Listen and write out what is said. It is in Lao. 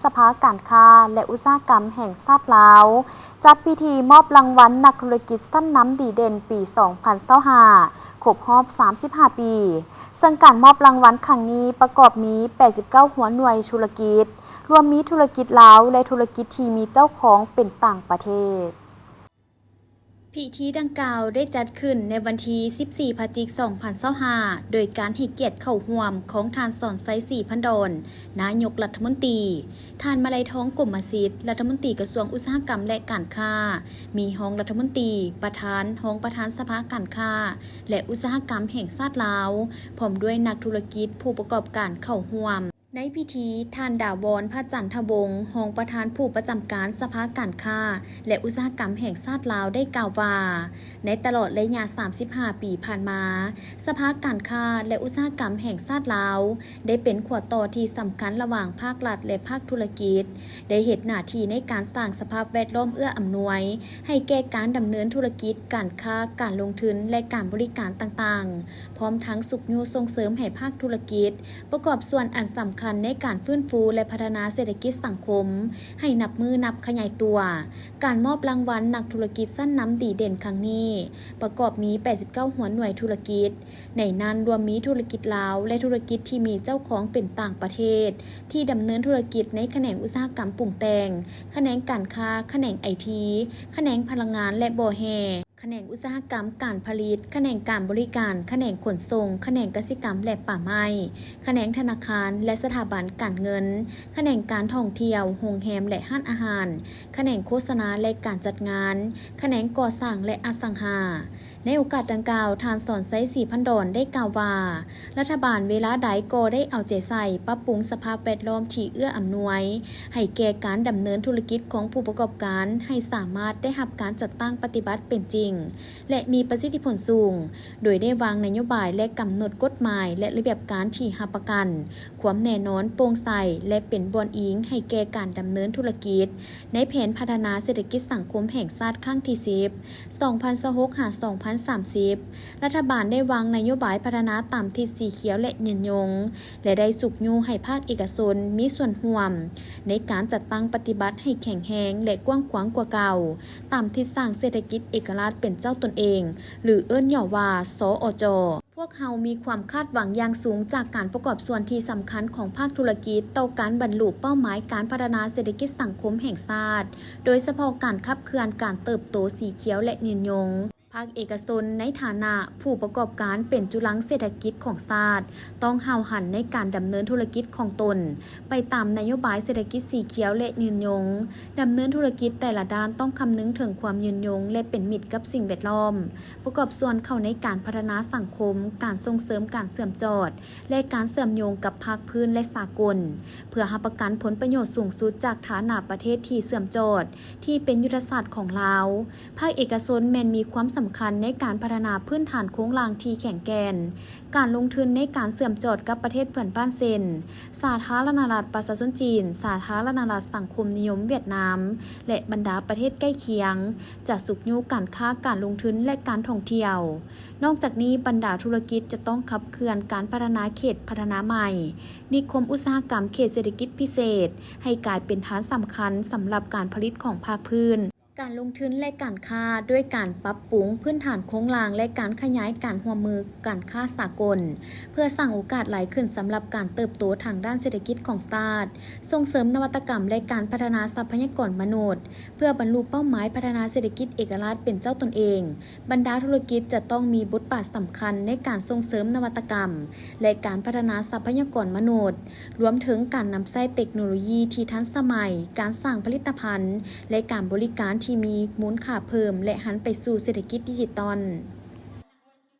ສະພາການຄ້າ ແລະ ອຸດສາຫະກຳແຫ່ງຊາດລາວ ຈັດພິທີມອບລາງວັນນັກທຸລະກິດຊັ້ນນຳດີເດັ່ນປີສອງພັນຊາວຫ້າ ຄົບຮອບສາມສິບຫ້າປີ ເຊິ່ງການມອບລາງວັນຄັ້ງນີ້ປະກອບມີແປດສິບເກົ້າຫົວໜ່ວຍທຸລະກິດ ລວມມີທຸລະກິດລາວ ແລະ ທຸລະກິດທີ່ມີເຈົ້າຂອງເປັນຕ່າງປະເທດ. ພິທີດັ່ງກ່າວໄດ້ຈັດຂຶ້ນໃນວັນທີສິບສີ່ ພະຈິກ ສອງພັນຊາວຫ້າ ໂດຍການໃຫ້ກຽດເຂົ້າຮ່ວມຂອງທ່ານ ສອນໄຊ ສີພັນດອນ ນາຍົກລັດຖະມົນຕີ, ທ່ານ ມະໄລທອງ ກົມມະສິດ ລັດຖະມົນຕີກະຊວງອຸດສາຫະກຳ ແລະ ການຄ້າ, ມີຮອງລັດຖະມົນຕີ, ປະທານ, ຮອງປະທານສະພາການຄ້າ ແລະ ອຸດສາຫະກຳແຫ່ງຊາດລາວ, ພ້ອມດ້ວຍນັກທຸລະກິດ, ຜູ້ປະກອບການເຂົ້າຮ່ວມ. ໃນພິທີ, ທ່ານ ດາວອນ ພະຈັນທະວົງ ຮອງປະທານຜູ້ປະຈຳການສະພາການຄ້າ ແລະ ອຸດສາຫະກຳແຫ່ງຊາດລາວ ໄດ້ກ່າວວ່າ, ໃນຕະຫຼອດໄລຍະສາມສິບຫ້າປີຜ່ານມາ, ສະພາການຄ້າ ແລະ ອຸດສາຫະກຳແຫ່ງຊາດລາວ ໄດ້ເປັນຂົວຕໍ່ທີ່ສຳຄັນລະຫວ່າງພາກລັດ ແລະ ພາກທຸລະກິດ, ໄດ້ເຮັດໜ້າທີ່ໃນການສ້າງສະພາບແວດລ້ອມເອື້ອອຳນວຍໃຫ້ແກ່ການດຳເນີນທຸລະກິດ, ການຄ້າ, ການລົງທຶນ ແລະ ການບໍລິການຕ່າງໆ, ພ້ອມທັງຊຸກຍູ້ສົ່ງເສີມໃຫ້ພາກທຸລະກິດ ປະກອບສ່ວນອັນສຳຄັນໃນການຟື້ນຟູ ແລະ ພັດທະນາເສດຖະກິດສັງຄົມໃຫ້ນັບມື້ນັບຂະຫຍາຍຕົວ. ການມອບລາງວັນນັກທຸລະກິດຊັ້ນນຳດີເດັ່ນຄັ້ງນີ້ ປະກອບມີແປດສິບເກົ້າຫົວໜ່ວຍທຸລະກິດ, ໃນນັ້ນລວມມີທຸລະກິດລາວ ແລະ ທຸລະກິດທີ່ມີເຈົ້າຂອງເປັນຕ່າງປະເທດ ທີ່ດຳເນີນທຸລະກິດໃນຂະແໜງອຸດສາຫະກຳປຸງແຕ່ງ, ຂະແໜງການຄ້າ, ຂະແໜງໄອທີ, ຂະແໜງພະລັງງານ ແລະ ບໍ່ແຮ່. ຂະແໜງອຸດສາຫະກຳການຜະລິດ, ຂະແໜງການບໍລິການ, ຂະແໜງຂົນສົ່ງ, ຂະແໜງກະສິກຳ ແລະ ປ່າໄມ້, ຂະແໜງທະນາຄານ ແລະ ສະຖາບັນການເງິນ, ຂະແໜງການທ່ອງທ່ຽວ, ໂຮງແຮມ ແລະ ຮ້ານອາຫານ, ຂະແໜງໂຄສະນາ ແລະ ການຈັດງານ, ຂະແໜງກໍ່ສ້າງ ແລະ ອະສັງຫາ. ໃນໂອກາດດັ່ງກ່າວ, ທ່ານ ສອນໄຊ ສີພັນດອນ ໄດ້ກ່າວວ່າ, ລັດຖະບານເວລາໃດກໍໄດ້ເອົາໃຈໃສ່ປັບປຸງສະພາບແວດລ້ອມທີ່ເອື້ອອຳນວຍ ໃຫ້ແກ່ການດຳເນີນທຸລະກິດຂອງຜູ້ປະກອບການ ໃຫ້ສາມາດໄດ້ຮັບການຈັດຕັ້ງປະຕິບັດເປັນຈິງ ແລະ ມີປະສິດທິຜົນສູງ, ໂດຍໄດ້ວາງນະໂຍບາຍ ແລະ ກຳນົດກົດໝາຍ ແລະ ລະບຽບການທີ່ຮັບປະກັນຄວາມແນ່ນອນ, ໂປ່ງໃສ ແລະ ເປັນບ່ອນອີງໃຫ້ແກ່ການດຳເນີນທຸລະກິດ ໃນແຜນພັດທະນາເສດຖະກິດສັງຄົມແຫ່ງຊາດຄັ້ງທີສິບ ສອງພັນຊາວຫົກ ຫາ ສອງພັນສາມສິບ. ລັດຖະບານໄດ້ວາງນະໂຍບາຍພັດທະນາຕາມທິດສີຂຽວ ແລະ ຍືນຍົງ ແລະ ໄດ້ຊຸກຍູ້ໃຫ້ພາກເອກະຊົນມີສ່ວນຮ່ວມໃນການຈັດຕັ້ງປະຕິບັດໃຫ້ແຂງແຮງ ແລະ ກວ້າງຂວາງກວ່າເກົ່າ, ຕາມທິດສ້າງເສດຖະກິດເອກະລາດເປັນເຈົ້າຕົນເອງ ຫຼື ເອີ້ນຫຍໍ້ວ່າ ສອຈ. ພວກເຮົາມີຄວາມຄາດຫວັງຢ່າງສູງຈາກການປະກອບສ່ວນທີ່ສຳຄັນຂອງພາກທຸລະກິດຕໍ່ການບັນລຸເປົ້າໝາຍການພັດທະນາເສດຖະກິດສັງຄົມແຫ່ງຊາດ, ໂດຍສະເພາະການຂັບເຄື່ອນການເຕີບໂຕສີຂຽວ ແລະ ຍືນຍົງ. ພາກເອກະຊົນໃນຖານະຜູ້ປະກອບການເປັນຈຸລັງເສດຖະກິດຂອງຊາດ ຕ້ອງຫ້າວຫັນໃນການດຳເນີນທຸລະກິດຂອງຕົນ ໄປຕາມນະໂຍບາຍເສດຖະກິດສີຂຽວ ແລະ ຍືນຍົງ. ດຳເນີນທຸລະກິດແຕ່ລະດ້ານຕ້ອງຄຳນຶງເຖິງຄວາມຍືນຍົງ ແລະ ເປັນມິດກັບສິ່ງແວດລ້ອມ, ປະກອບສ່ວນເຂົ້າໃນການພັດທະນາສັງຄົມ, ການສົ່ງເສີມການເຊື່ອມຈອດ ແລະ ການເຊື່ອມໂຍງກັບພາກພື້ນ ແລະ ສາກົນ, ເພື່ອຮັບປະກັນຜົນປະໂຫຍດສູງສຸດຈາກຖານະປະເທດທີ່ເຊື່ອມຈອດ ທີ່ເປັນຍຸດທະສາດຂອງລາວ. ພາກເອກະຊົນແມ່ນມີຄວາມສຳຄັນໃນການພັດທະນາພື້ນຖານໂຄງລ່າງທີ່ແຂງແກ່ນ, ການລົງທຶນໃນການເຊື່ອມຈອດກັບປະເທດເພື່ອນບ້ານເຊັ່ນ ສາທາລະນະລັດປະຊາຊົນຈີນ, ສາທາລະນະລັດສັງຄົມນິຍົມຫວຽດນາມ ແລະ ບັນດາປະເທດໃກ້ຄຽງ ຈະຊຸກຍູ້ການຄ້າ, ການລົງທຶນ ແລະ ການທ່ອງທ່ຽວ. ນອກຈາກນີ້, ບັນດາທຸລະກິດຈະຕ້ອງຂັບເຄື່ອນການພັດທະນາເຂດພັດທະນາໃໝ່, ນິຄົມອຸດສາຫະກຳເຂດເສດຖະກິດພິເສດ ໃຫ້ກາຍເປັນຖານສຳຄັນສຳລັບການຜະລິດຂອງພາກພື້ນ, ການລົງທຶນ ແລະ ການຄ້າ ດ້ວຍການປັບປຸງພື້ນຖານໂຄງລ່າງ ແລະ ການຂະຫຍາຍການຮ່ວມມືການຄ້າສາກົນ ເພື່ອສ້າງໂອກາດຫຼາຍຂຶ້ນສຳລັບການເຕີບໂຕທາງດ້ານເສດຖະກິດຂອງຊາດ, ສົ່ງເສີມນະວັດຕະກຳ ແລະ ການພັດທະນາຊັບພະຍາກອນມະນຸດ. ເພື່ອບັນລຸເປົ້າໝາຍພັດທະນາເສດຖະກິດເອກະລາດເປັນເຈົ້າຕົນເອງ, ບັນດາທຸລະກິດຈະຕ້ອງມີບົດບາດສຳຄັນໃນການສົ່ງເສີມນະວັດຕະກຳ ແລະ ການພັດທະນາຊັບພະຍາກອນມະນຸດ, ລວມເຖິງການນຳໃຊ້ເຕັກໂນໂລຢີທີ່ທັນສະໄໝ, ການສ້າງຜະລິດຕະພັນ ແລະ ການບໍລິການທີ່ມີມູນຄ່າເພີ່ມ ແລະ ຫັນໄປສູ່ເສດຖະກິດດິຈິຕອນ.